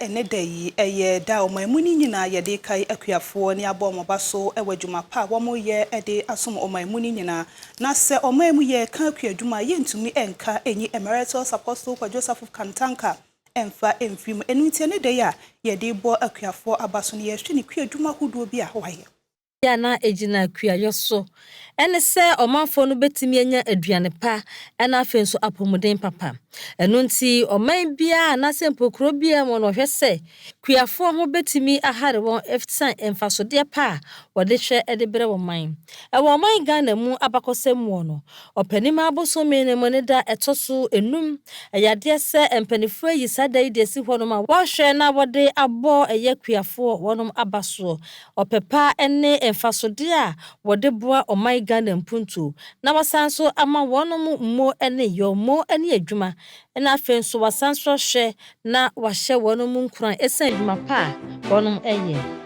Ɛnnɛ da yi yɛ da a ɔman mu no nyinaa yɛde rekae akuafoɔ ne abɔ wɔn aba so wɔ adwuma pa a wɔreyɛ de asom ɔman mu no nyinaa. Na sɛ ɔman mu yɛreka akuadwuma a, yɛntumi nka nyi Emeritus Apostle Kwadwo Safo Kantanka mfa mfiri mu. Ɛno nti ɛnnɛ da yi a yɛde rebɔ akuafoɔ aba so no, yɛrehwɛ ne kuadwuma ahodoɔ bi a wayɛ. A na egyina kuayɔ so ne sɛ ɔmanfoɔ no bɛtumi anya aduane pa na afei nso apɔmuden papa. Ɛno nti ɔman biara anaasɛ mpo kuro biara mu no wɔhwɛ sɛ kuafoɔ ho bɛtumi ahare wɔn ɛsiane mfasodeɛ pa a wɔde hwɛ de brɛ ɔman. Ɛwɔ ɔman Ghana mu abakɔsɛm muɔ no, Ɔpɛnim abosome no mu ne da ɛtɔ so nnum. Ɛyɛ adeɛ sɛ mpaninfoɔ ayi saa da yi de asi hɔnom a wɔhwɛ na wɔde abɔ ɛyɛ kuafoɔ wɔnom aba soɔ. Ɔpɛ pa ne mfasodeɛ a wɔde boa ɔman Ghana mpuntuo na wɔasan nso ama wɔnom mmo ne yɔ mmo ne adwuma na afei nso wɔasan nso ahwɛ na wɔahyɛ wɔnom nkuran ɛsiane adwuma pa a wɔnom yɛ.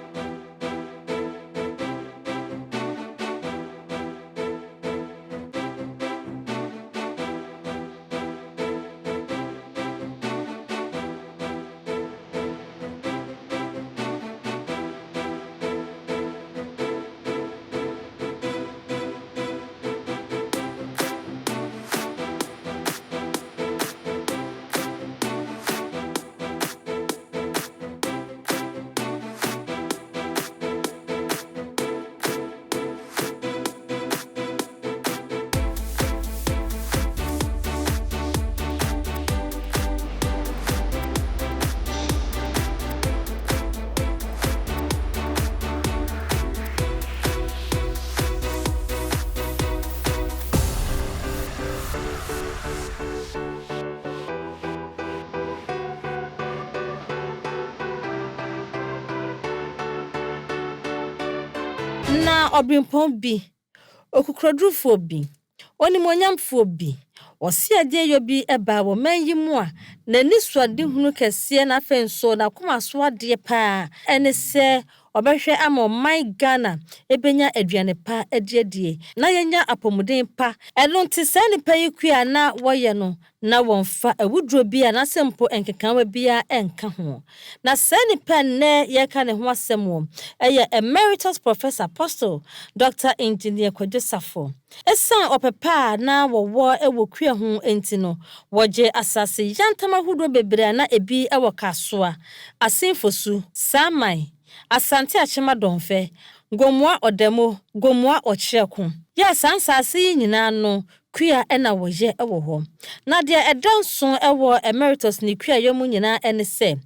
Na ɔberempɔn bi, okukurodurufoɔ bi, onimuonyamfoɔ bi, ɔseadeɛyɔ bi baa wɔ man yi mu a n'anisoadehunu kɛseɛ na afei nso n'akoma so adeɛ pa ara ne sɛ ɔbɛhwɛ ama ɔman Ghana bɛnya aduane pa adi adie na yɛanya apɔmuden pa. Ɛno nti saa nnipa yi kua a na wɔyɛ no na wɔmfa awuduro biara anaasɛ mpo nkekaawa biara nka ho. Na saa nipa a nnɛ yɛreka ne ho asɛm wɔ yɛ Emeritus Professor Apostle Doctor Engineer Kwadwo Safo. Esiane ɔpɛ pa a na wɔwɔ wɔ kua ho nti no, wɔgyee asase yantam ahodoɔ bebree a na ebi wɔ Kasoa, Asin Fosu, Saaman, Asante Akyem Adɔnfɛ, Gomoa Ɔdɛmo, Gomoa Ɔkyerɛko. Yɛɛ saa nsase yi nyinaa no Kua na wɔyɛ wɔ hɔ. Na deɛ ɛda nso wɔ Emeritus ne kuayɔ mu nyinaa ne sɛ,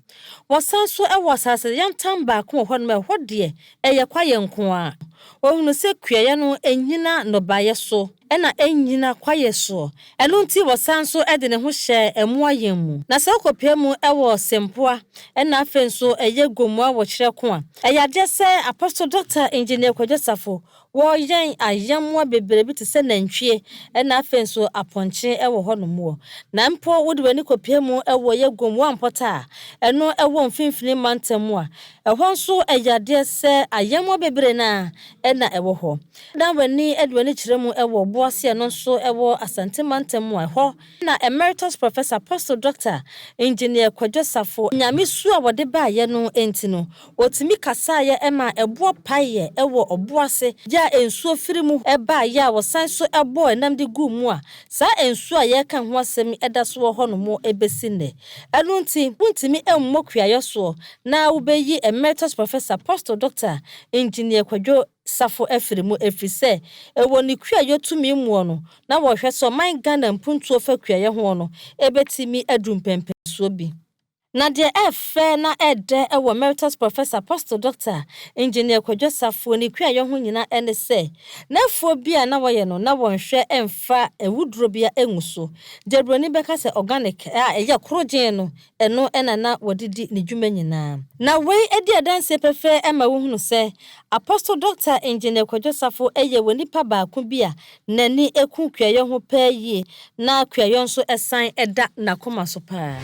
wɔsan nso wɔ asase yantam baako wɔ hɔnom a ɛhɔ deɛ ɛyɛ kwaeɛ nko ara. Wɔhunu sɛ kuayɛ no nnyina nnɔbaeɛ so na ɛnnyina kwaeɛ soɔ. Ɛno nti wɔsan nso de ne ho hyɛɛ mmoa yɛn mu. Na sɛ wokɔpue mu wɔ Sempoa na afei nso ɛyɛ Gomoa wɔ Kyerɛko a, ɛyɛ adeɛ sɛ Apostle Doctor Engineer Kwadwo Safo Wɔyɛn ayɛmmoa bebree bi te sɛ nantwie na afei nso apɔnkye wɔ hɔnom wɔ. Na mpo wode w'ani kɔpue mu wɔ yɛ Gomoa Mpɔta a ɛno wɔ mfimfini mantam mu a, ɛhɔ nso ɛyɛ adeɛ sɛ ayɛmmoa bebree no ara na ɛwɔ hɔ. Na w'ani de w'ani kyerɛ mu wɔ Boase a ɛno nso wɔ Asante mantam mu a, ɛhɔ na Emeritus Professor Apostle Doctor Engineer Kwadwo Safo Nyame su a wɔde baeɛ no nti no, Wɔtumi kasaeɛ maa ɛboɔ paeɛ wɔ ɔbo ase yɛ a nsuo firi mu baeɛ a wɔsan nso bɔɔ nam de guu mu a saa nsuo a yɛreka ho asɛm yi da so wɔ hɔnom bɛsi nnɛ. Ɛno nti, wontumi mmɔ kuayɔ soɔ na wobɛyi Emeritus Professor Apostle Doctor Engineer Kwadwo Safo afiri mu ɛfiri sɛ ɛwɔ ne kuayɔ tumi muɔ no na wɔhwɛ sɛ ɔman Ghana mpuntuo fa kuayɛ hoɔ no bɛtumi aduru mpɛnpɛnsoɔ bi. Na deɛ ɛfɛ na ɛdɛ wɔ Emeritus Professor Apostle Doctor Engineer Kwadwo Safo ne kuayɔ ho nyina ne sɛ, n'afuo bi a na wɔyɛ no na wɔnhwɛ mfa awuduro bia ngu so. Deɛ broni bɛka sɛ organic a ɛyɛ korogyenn no, ɛno na na wɔde di ne dwuma nyinaa. Na wei di adanseɛ pefee ma wohunu sɛ Apostle Doctor Engineer Kwadwo Safo yɛ onipa baako bi a N'ani ku kuayɔ ho paa yie na kuayɔ nso san da n'akoma so paa.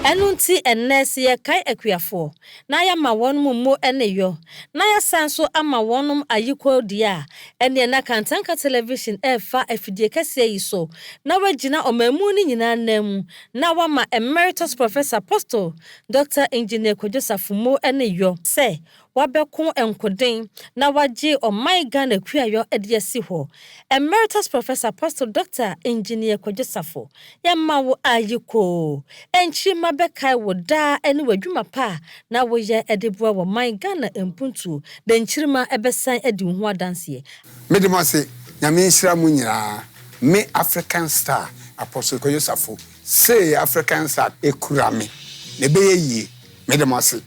Ɛno. nti ɛnnɛ sɛ yɛkae akuafoɔ na yɛama wɔnom mmo ne yɔ, na yɛasan nso ama wɔnom ayikɔ deɛ a, ɛneɛ na Kantanka Television ɛrefa afidie kɛseɛ yi so na wagyina ɔmanmu no nyinaa nan mu na wama Emeritus Professor Apostle Doctor Engineer Kwadwo Safo mmo ne yɔ sɛ wabɛko nkoden na wagye ɔman Ghana kuayɔ de asi hɔ. Emeritus Professor Apostle Doctor Engineer Kwadwo Safo, yɛma wo ayekoo. Nkyirimma bɛkae wo daa ne w'adwuma pa a na woyɛ de boa wɔman Ghana mpuntuo, na nkyirimma bɛsan adi wo ho adanseɛ. Mede mo ase, Nyame nhyira mo nyinaa. Me African star Apostle Kwadwo Safo see African star ekura me na ɛbɛyɛ yie. Mede mo ase.